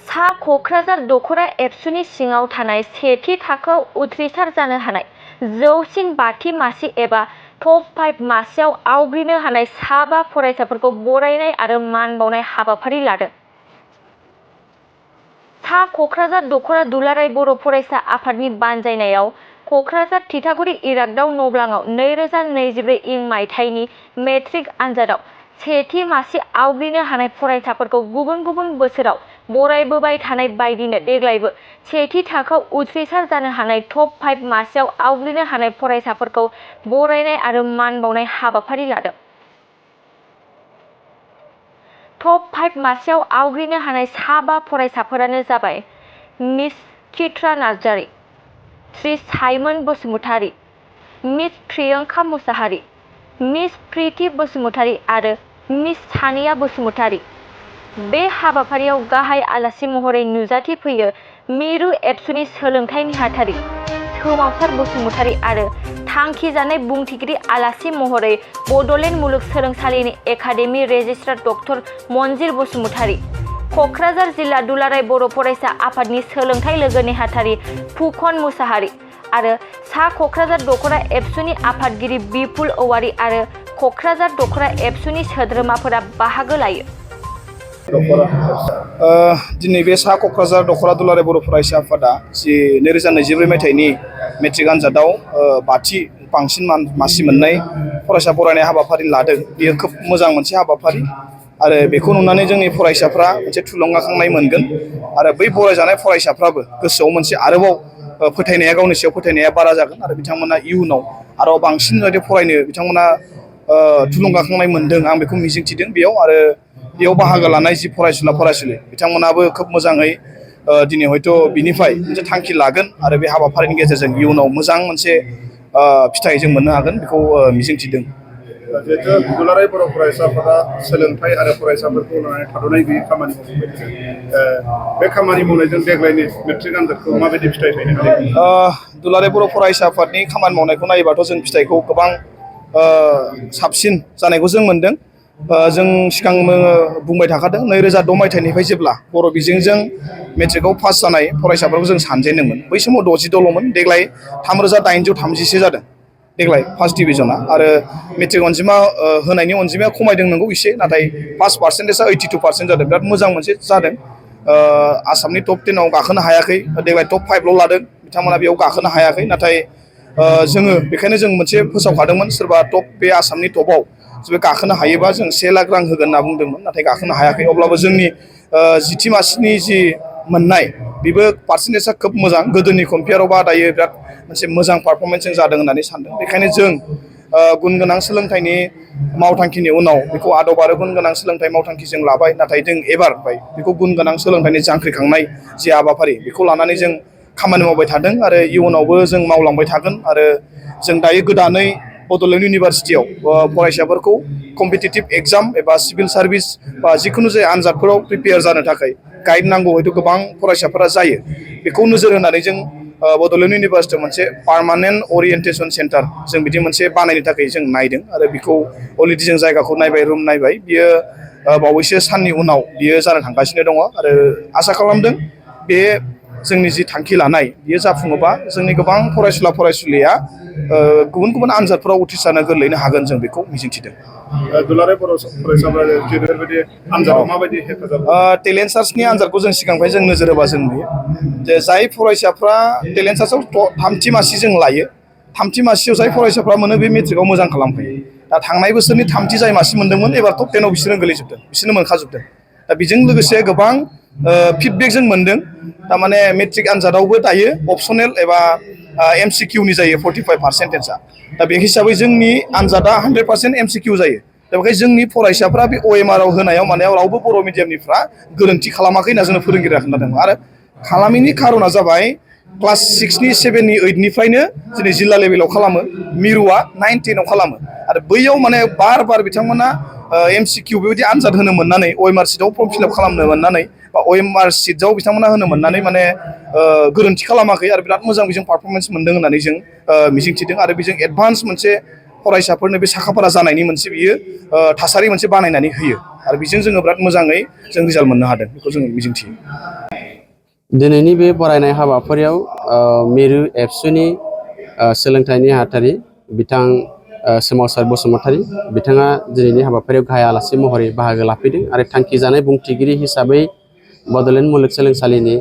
सा क'क्राझार दख'र एबसुनि सिङाव थानाय सेथि थाखोआव उथ्रिसार जानो हानाय जौसिन बाथि मासि एबा टप 5 मासियाव आवग्रिनो हानाय साबा फरायसाफोरखौ बरायनाय आरो मान बावनाय हाबाफारि लादों। सा क'क्राझार दख'र दुलाराय बर' फरायसा आफादनि बानजायनायाव क'क्राझार थिथागुरि इरागदाव नब्लाङाव 2024 इं मायथाइनि मेट्रिक आनजादाव सेथि मासि आवग्रिनो हानाय फरायसाफोरखौ गुबुन गुबुन बोसोराव बरायबोबाय थानाय बायदिनो देग्लायबो सेथि थाखोआव उथ्रिसार जानो हानाय टप 5 मासियाव आवग्रिनो हानाय फरायसाफोरखौ बरायनाय आरो मान बावनाय हाबाफारि लादों। टप 5 मासियाव आवग्रिनो हानाय साबा फरायसाफोरानो जाबाय miss Chitra Narzary, Shri Simon Basumatary, miss Priyanka Mushahary, miss Preeti Basumatary आरो मिस सानिया बसुमतारी। बे हाबाफारियाव गाहाय आलासि महरै नुजाथिफैयो मिरु एबसुनि सोलोंथाइ नेहाथारि सोमावसार बसुमतारी आरो थांखिजानाय बुंथिगिरि आलासि महरै बड'लेण्ड मुलुगसोलोंसालिनि academy registrar doctor Manjir Basumatary, Kokrajhar जिल्ला दुलाराय बर' फरायसा आफादनि सोलोंथाइ लोगो नेहाथारि फुकन मुसाहारी आरो सा क'क्राझार दख'र एबसुनि आफादगिरि बिपुल औवारी आरो क'क्राझार दख'र एबसुनि सोद्रोमाफोरा बाहागो लायो। दिनै बे सा क'क्राझार दख'र दुलाराय बर' फरायसा आफादा जि 2024 मायथाइनि मेट्रिक आनजादाव बाथि बांसिन मासि मोननाय फरायसा बरायनाय हाबाफारि लादों। बेयो खोब मोजां मोनसे हाबाफारि आरो बेखौ नुनानै जोंनि फरायसाफ्रा मोनसे थुलुंगाखांनाय मोनगोन आरो बै बरायजानाय फरायसाफ्राबो गोसोआव मोनसे आरोबाव फोथायनाया गावनि सायाव फोथायनाया बारा जागोन आरो बिथांमोना इयुनाव आरो बांसिन जाहाथे फरायनो बिथांमोना थुलुंगाखांनाय मोनदों आं बेखौ मिजिंथिदों बेयाव आरो बेयाव बाहागो लानाय जि फरायसुला फरायसुलि बिथांमोनाबो खोब मोजाङै दिनै हयथ' बिनिफ्राय मोनसे थांखि लागोन आरो बे हाबाफारिनि गेजेरजों इयुनाव मोजां मोनसे फिथाइ जों मोननो हागोन बेखौ मिजिंथिदों। जिहेतु दुलाराय बर' फरायसा आफादा सोलोंथाइ आरो फरायसाफोरखौ लानानै थाद'नाय गैयै खामानि मावबाय थादों। बे खामानि मावनायजों देग्लायनि मेट्रिक आनजादखौ माबायदि फिथाइ थायनो हादों? दुलाराय बर' फरायसा आफादनि खामानि मावनायखौ नायोबाथ' जों फिथाइखौ गोबां साबसिन जानायखौ जों मोनदों। जों सिगां बुंबाय थाखादों 2006 मायथाइनिफ्राय जेब्ला बर' बिजोंजों मेट्रिकआव पास जानाय फरायसाफोरखौ जों सानजेनदोंमोन बै समाव 62ल'मोन देग्लाय 3830 जादों देग्लाय फार्स्ट डिभिजना आरो मेट्रिक अनजिमा होनायनि अनजिमाया खमायदों नंगौ एसे नाथाय पास पार्सेन्टेजआ 82% जादों बिराद मोजां मोनसे जादों। आसामनि टप 10 आव गाखोनो हायाखै देग्लाय टप 5 ल' लादों बिथांमोना बेयाव गाखोनो हायाखै नाथाय जोङो बेखायनो जों मोनसे फोसावखादोंमोन सोरबा टप बे आसामनि टपआव जुदि गाखोनो हायोबा जों 1 लाख रां होगोन होनना बुंदोंमोन नाथाय गाखोनो हायाखै अब्लाबो जोंनि जिथि मासिनि जि मोननाय बेबो पार्सेन्टेजआ खोब मोजां गोदोनि कम्पेयारावबा दायो बिराद मोनसे मोजां पारफरमेन्स जों जादों होननानै सानदों। बेखायनो जों गुन गोनां सोलोंथाइनि मावथांखिनि उनाव बेखौ आदब आरो गुन गोनां सोलोंथाइ मावथांखि जों लाबाय नाथाय जों एबार बेखौ गुन गोनां सोलोंथाइनि जांख्रिखांनाय जि हाबाफारि बेखौ लानानै जों खामानि मावबाय थादों आरो इयुनावबो जों मावलांबाय थागोन आरो जों दायो गोदानै बड'लेण्ड इउनिभारसिटियाव फरायसाफोरखौ कम्पिटिटिभ एग्जाम एबा सिभिल सार्भिस बा जिखुनु जाया आनजादफोराव प्रिपेयार जानो थाखाय गाइड नांगौ हयथ' गोबां फरायसाफोरा जायो बेखौ नोजोर होनानै जों बड'लेण्ड इउनिभारसिटियाव मोनसे पार्मानेन्ट अरियेन्टेसन सेन्टार जों बिदि मोनसे बानायनो थाखाय जों नायदों आरो बेखौ अलरेडि जों जायगाखौ नायबाय रुम नायबाय बियो बावैसो साननि उनाव बियो जानो थांगासिनो दङ आरो आसा खालामदों बे जोंनि जि थांखि लानाय बियो जाफुङोबा जोंनि गोबां फरायसुला फरायसुलिया गुबुन गुबुन आनजादफोराव उथ्रिसारनो गोरलैनो हागोन जों बेखौ मिजिंथिदों। दुलाराय बर' फरायसाफोरा बेफोरबायदि आनजादाव माबायदि हेफाजाब टेलेन्ट सार्चनि आनजादखौ जों सिगांनिफ्राय जों नोजोर होबा जों नुयो जे जाय फरायसाफ्रा टेलेन्ट सार्चआव थामथि मासि जों लायो थामथि मासियाव जाय फरायसाफ्रा मोनो बे मेट्रिकआव मोजां खालामखायो दा थांनाय बोसोरनि थामथि जाय मासि मोनदोंमोन एबार टप 10 आव बिसोरनो गोलैजोबदों बिसोरनो मोनखाजोबदों दा बेजों लोगोसे गोबां फिडबेक जों मोनदों थारमाने मेट्रिक आनजादावबो दायो अपसनेल एबा MCQनि जायो 45%। दा बे हिसाबै जोंनि आनजादा 100% MCQ जायो दा बेखायनो जोंनि फरायसाफ्रा बे OMR आव होनायाव मानायाव रावबो बर' मिडियामनिफ्रा गोरोन्थि खालामाखै होनना जोंनो फोरोंगिरिया खोन्थादों आरो खालामैनि खारना जाबाय क्लास 6नि 7नि 8निफ्रायनो दिनै जिल्ला लेभेलाव खालामो मिरुआ 9 10 आव खालामो आरो बैयाव माने बार बार बिथांमोना MCQ बेबायदि आनजाद होनो मोननानै OMR सिटआव फर्म फिलआप खालामनो मोननानै बा OMR सिटआव बिथांमोना होनो मोननानै माने गोरोन्थि खालामाखै आरो बिराद मोजां बेजों पारफरमेन्स मोनदों होननानै जों मिजिंथिदों आरो बेजों एडभान्स मोनसे फरायसाफोरनो बे साखाफारा जानायनि मोनसे बियो थासारि मोनसे बानायनानै होयो आरो बेजों जोङो बिराद मोजाङै जों रिजाल्ट मोननो हादों बेखौ जों मिजिंथियो। दिनैनि बे बरायनाय हाबाफारियाव मिरु एबसुनि सोलोंथाइ नेहाथारि बिथां सोमावसार बसुमतारी बिथाङा दिनैनि हाबाफारियाव गाहाय आलासि महरै बाहागो लाफैदों आरो थांखिजानाय बुंथिगिरि हिसाबै बड'लेण्ड मुलुगसोलोंसालिनि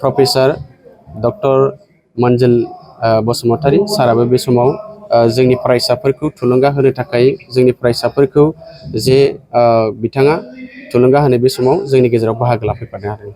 प्रफेसार डक्टर मन्जिल बसुमतारी साराबो बे समाव जोंनि फरायसाफोरखौ थुलुंगा होनो थाखाय जोंनि फरायसाफोरखौ जे बिथाङा थुलुंगा होनो बे समाव जोंनि गेजेराव बाहागो लाफैफादों आरो